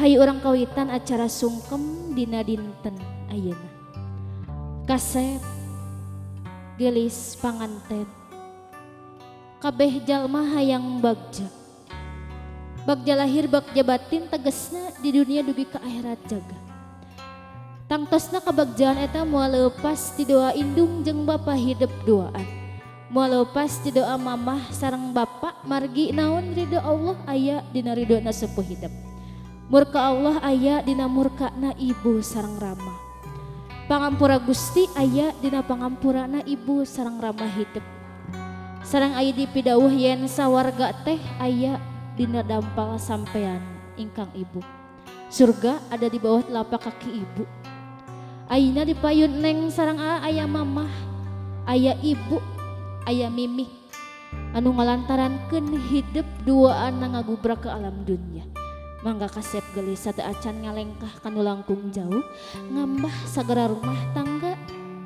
Hayu urang kawitan acara sungkem dina dinten ayeuna. Kasep geulis panganten. Kabeh jalma hayang bagja. Bagja lahir bagja batin tegesna di dunia dugi ka akhirat jaga. Tangtosna kabagjaan eta moal leupas ti doa indung jeung bapa hidep duaan. Moal leupas ti doa mamah sareng bapa margi naon ridho Allah aya dina ridhona sepuh hidep. Murka Allah aya dina murkana ibu sareng rama. Pangampura Gusti aya dina pangampurana ibu sareng rama hidep. Sareng aya di pidawuh yen sawarga teh aya dina dampal sampean ingkang ibu. Surga ada di bawah telapak kaki ibu. Ayeuna di payun neng sareng aa aya mamah, aya ibu, aya mimih anu ngalantarankeun hidep duaan ngagubrak ke alam dunia. Mangga kasep geulis sateu acan ngalengkah kanu langkung jauh, ngambah sagara rumah tangga.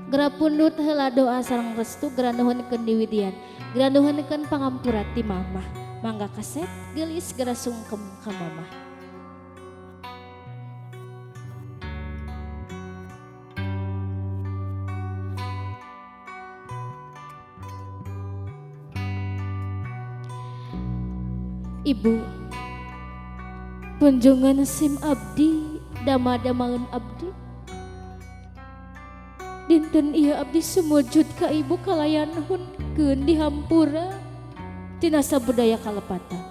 Gera pundut heula doa sareng restu gera nuhunkeun diwidian, gera nuhunkeun pangampura ti mamah. Mangga kasep geulis gera sungkem ka mamah. Ibu, kunjungan sim abdi, dama-damaeun abdi. Dinten ieu abdi sumujud ka ibu kalayan hunkeun dihampura tina sabudaya kalepatan.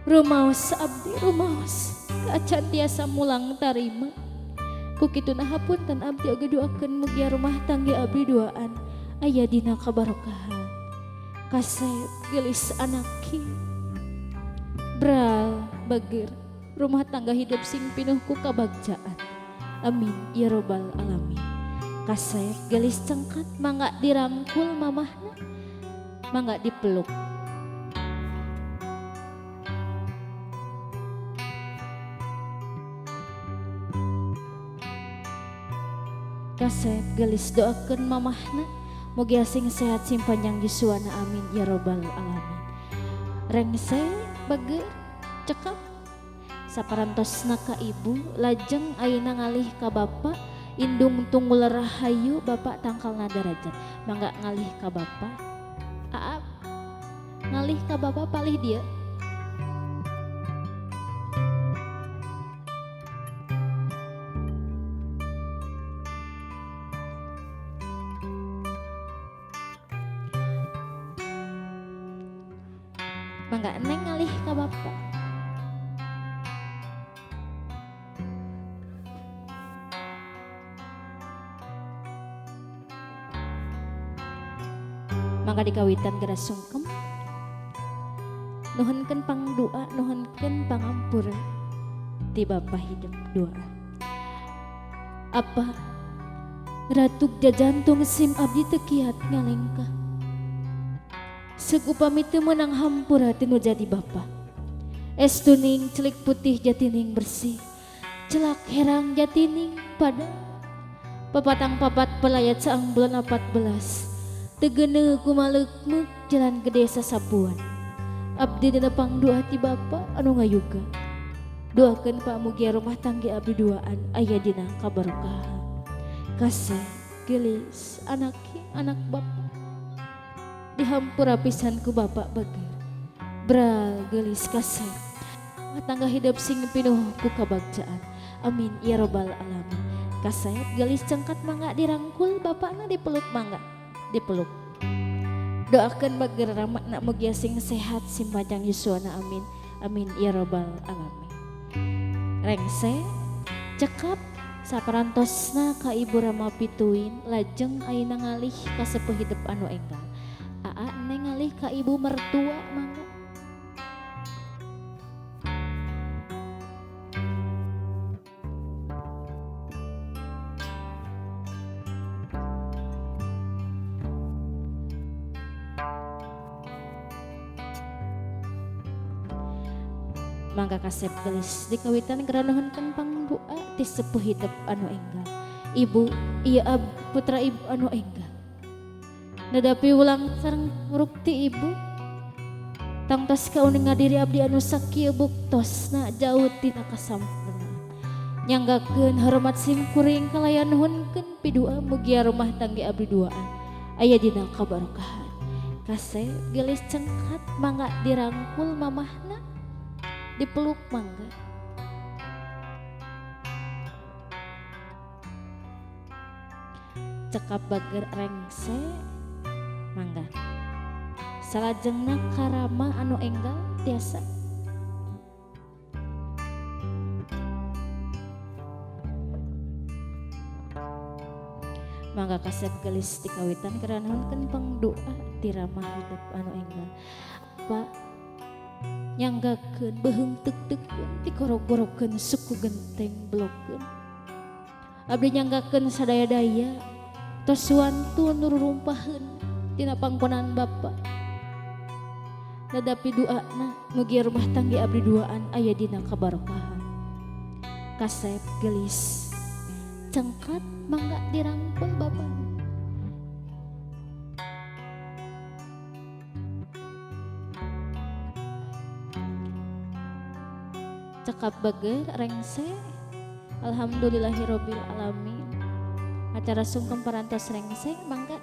Rumaos abdi rumaos acan tiasa mulang tarima. Ku kituna hapunten abdi oge doakeun mugia rumah tangga abdi duaan aya dina kabarokahan. Kasep geulis anaki bral bager rumah tangga hidup sing pinuh ku kabagjaan. Amin ya robbal alamin. Kasep geulis cengkat mangga dirangkul mamahna, mangga dipeluk. Kasep geulis doakeun mamahna mugia sing sehat sing panjang yuswana amin ya robbal alamin. Rengse bager cekap saparantosna ka ibu lajeng ayeuna ngalih ka bapa indung tunggul rahayu bapak tangkalna darajat mangga ngalih ka bapa aap ngalih ka bapa palih dia. Mangga neng ngalih ka bapa. Mangga dikawitan geura sungkem. Nuhunkeun pangdoa, nuhunkeun pangampura ti bapa hidup doa. Apa ratuk jajantung sim abdi teu kiat ngalengkah. Seuk upami teu meunang hampura ti nu jadi bapa. Estuning celik putih jatining bersih, celak herang jatining pada papatang papat pelayat saang bulan 14. Tegeuneuh kumaleukmeuk jalan gede sasapuan. Abdi dina pangdoa ti bapa anu ngayuga. Doakeun Pak mugia rumah tangga abdi duaan aya dina kabarokahan. Kasih geulis anak anak bapa. Dihampura pisan ku bapak bager. Bral geulis kasih. Tangga hidup sing pinuh ku kabagjaan. Amin ya robbal alamin. Kasep geulis cengkat mangga dirangkul bapakna dipeluk mangga dipeluk. Doakeun bager ramakna mugia sing sehat sing panjang yuswana amin. Amin ya robbal alamin. Rengse cekap saparantosna ka ibu Rama pituin lajeng ayeuna ngalih ka sepuh hidup anu enggal. Aa neng ngalih ka ibu mertua mangga. Mangga kasep geulis dikawitan geura nuhunkeun pangdoa ti sepuh hidup anu enggal. Ibu, ieu ab putra ibu anu enggal. Nadapi ulang sareng muruk ti ibu. Tangtos kauninga diri abdi anu sakieu buktosna jauh tina kasampurnaan. Nyanggakeun hormat simkuring kalayan nuhunkeun pidua mugia rumah tangga abdi duaan aya dina kabarokahan. Kasep gelis cengkat mangga dirangkul mamahna dipeluk mangga. Cekap bager rengse mangga. Salajengna karama anu enggal tiasa. Mangga kasep gelis dikawitan karana pangdoa ti rama hidup anu enggal. Pak nyanggakeun beuheung tek-tekeun tikorog-gorokeun suku genteng blokeun. Abdi nyanggakeun sadaya-daya tos wantun nururumpaheun tina pangkonan Bapa. Nadapi doana mugi rumah tangga abdi duaan aya dina kabarokahan. Kasep gelis cengkat mangga dirangkul Bapak. Cekap bager rengse. Alhamdulillahirabbil alamin. Acara sungkem parantos rengse mangga.